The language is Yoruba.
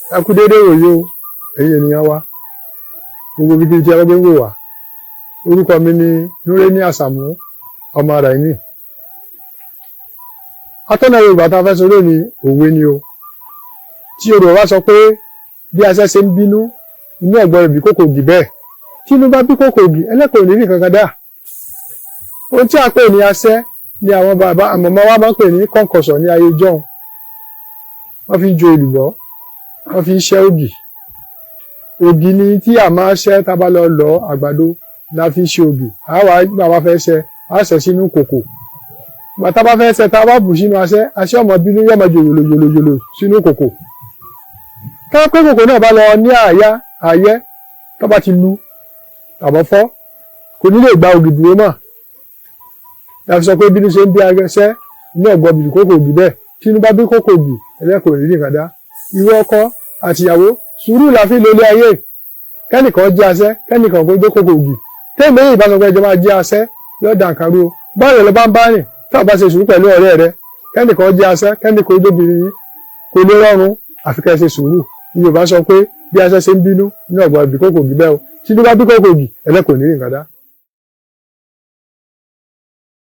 Ẹ kú déédéé wòye o, ẹ̀yin ènìyàn wa, gbogbo ibi tí ẹ bá gbé ń wò wá. Orúkọ mi ni Núréní Àsàmú ọmọ Ràìní. Atọ́nà Yorùbá tá a fẹ́ sọ lónìí, òwe ni o. Tí Yorùbá bá sọ pé bí aṣẹ́ ṣe ń bínú, inú ẹ̀gbọ́n rẹ̀ bí kòkò ògì, bẹ́ẹ̀ tí inú bá bí kòkò ògì, ẹlẹ́kọ̀ọ́ ní rí kankan dá. Ohun tí a pè ní aṣẹ́ ni àwọn bàbá àmọ̀mọ́ wa máa ń pè ní kọ̀ǹkọ̀sọ̀ ní ayé jọ́un. Wọ́n fi ń jo èlùbọ́, wọ́n fi ń ṣẹ́ ògì. Ògì ni tí a máa ṣẹ́. Tá a bá lọ lọ àgbàdo la fi ń ṣe ògì. Àwa gbà wá fẹ́ ṣẹ́, á ṣẹ́ sínú kòkò. Ìgbà tá a bá fẹ́ ṣẹ́, tá a bá bù sínú aṣẹ́, aṣẹ́ ọmọ bínú, yóò máa jò yòlò yòlò yòlò sínú kòkò. Tá a pé kòkò náà bá lọ ní àyà àyẹ́, tó bá ti lu tàbọ̀ fọ́, kò ní lè gba ògì dúró mọ́. La fi sọ pé bínú ṣe ń bí aṣẹ́, inú ọ̀gbọ́n bìbí kòkò ògì, bẹ́ẹ̀ tí inú bá bí kòkò ògì, ẹlẹ́kọ̀ọ́ ìrírí nǹkan dá. Ìwọ ọkọ àtìyàwó, sùúrù la fi lólé ayé. Kẹ́nìkan jẹ́ aṣẹ́, kẹ́nìkan kó gbé kòkò ògì, tẹ́lẹ̀ méjì bá sọ pé ẹjọ́ máa jẹ́ aṣẹ́, yóò dà nǹkan rú o. Báyọ̀ lọ bá ń bá rìn, tá a bá ṣe sùúrù pẹ̀lú ọ̀rẹ́ rẹ, kẹ́nìkan jẹ́ aṣẹ́, kẹ́nìkan jóbìnrin yín, kò lè rọrùn àfi kẹ́ ẹ ṣe sùúrù. Yorùbá sọ pé bí aṣẹ́ ṣe ń bínú, inú ọ̀gbọ́n bí kòkò ògì, bẹ́ẹ̀ o, tí inú bá bí kòkò ògì, ẹlẹ́kọ̀ọ́ ní nǹkan dá.